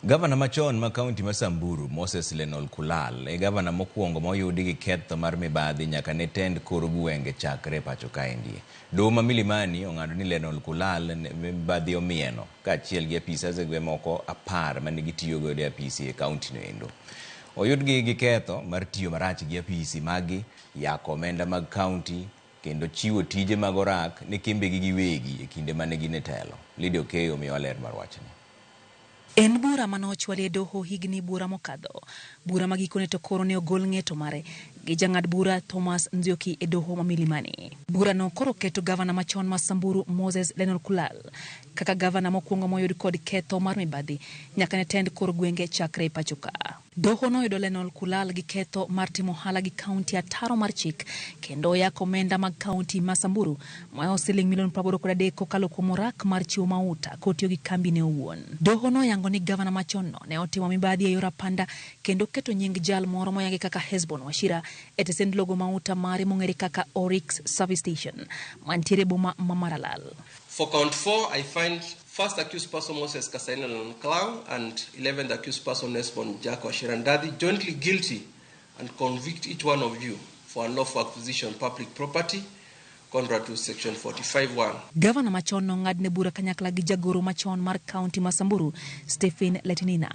Gavana machon ma kaunti ma Samburu, Moses Lenolkulal, e gavana mokwongo ma oyudi gi ketho mar mibadhi nyaka ne tend kor gwenge chakre e pacho kaendi. Doho ma Milimani ong'ado ni Lenolkulal mibadhi omieno kaachiel gi apisas moko 10 mane gitiyo godo e apisi e kaunti no endo. Oyudgi gi ketho mar tiyo marach gi apisi maggi, yako omenda mag kaunti, kendo chiwo tije mag orak ne kembegi giwegi e kinde mane gin e telo. Lydia Okeyo omiyowa ler mar wachni. En bura mane ochwali e doho higni buora mokadho. Bura ma gikone to koro ne ogol ng'eto mare gi jang'ad bura Thomas Nzioki e doho ma Milimani. Burano koro keto gavana machon ma Samburu Moses Lenolkulal kaka gavana mokwongo moyud kod ketho mar mibadhi nyaka ne tend kor gwenge chakre e pacho ka. Doho noyudo Lenolkulal gi ketho mar timo ohala gi kaunti ataro mar chik kendo yako omenda mag kaunti ma Samburu maoyo siling milion 83 kokalo kuom orak mar chiwo mauta kotiyo gi kambi ne owuon. Doho noyango ni gavana machon no ne otimo mibadhi e yor apanda kendo keto nying jal moro moyangi kaka Hesbon Wachira e tesend logo mauta mare mong'ere kaka Oryx Service Station mantiere boma ma Maralal. For count 4, I find first accused person Moses Kasaine Lenolkulal and 11th accused person Hesbon Jack Wachira Ndathi jointly guilty and convict each one of you for unlawful acquisition of public property contrary to section 45(1). Gavana machon nong'adne bura kanyakla gi jagoro machon mar kaunti ma Samburu Stephen Letinina,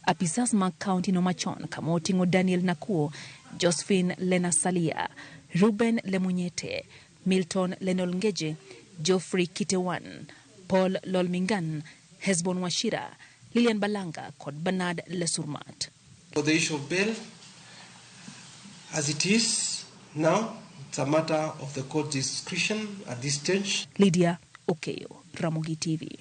apisas mag kaunti no machon kama oting'o Daniel Nakuo, Josephine Lena Salia, Ruben Lemunyete, Milton Lenolngeje, Geoffrey Kitewan, Paul Lolmingan, Hesbon Wachira, Lilian Balanga kod Bernard Lesurmat. For the issue of bail, as it is now, it's a matter of the court discretion at this stage. Lydia Okeyo, Ramogi TV.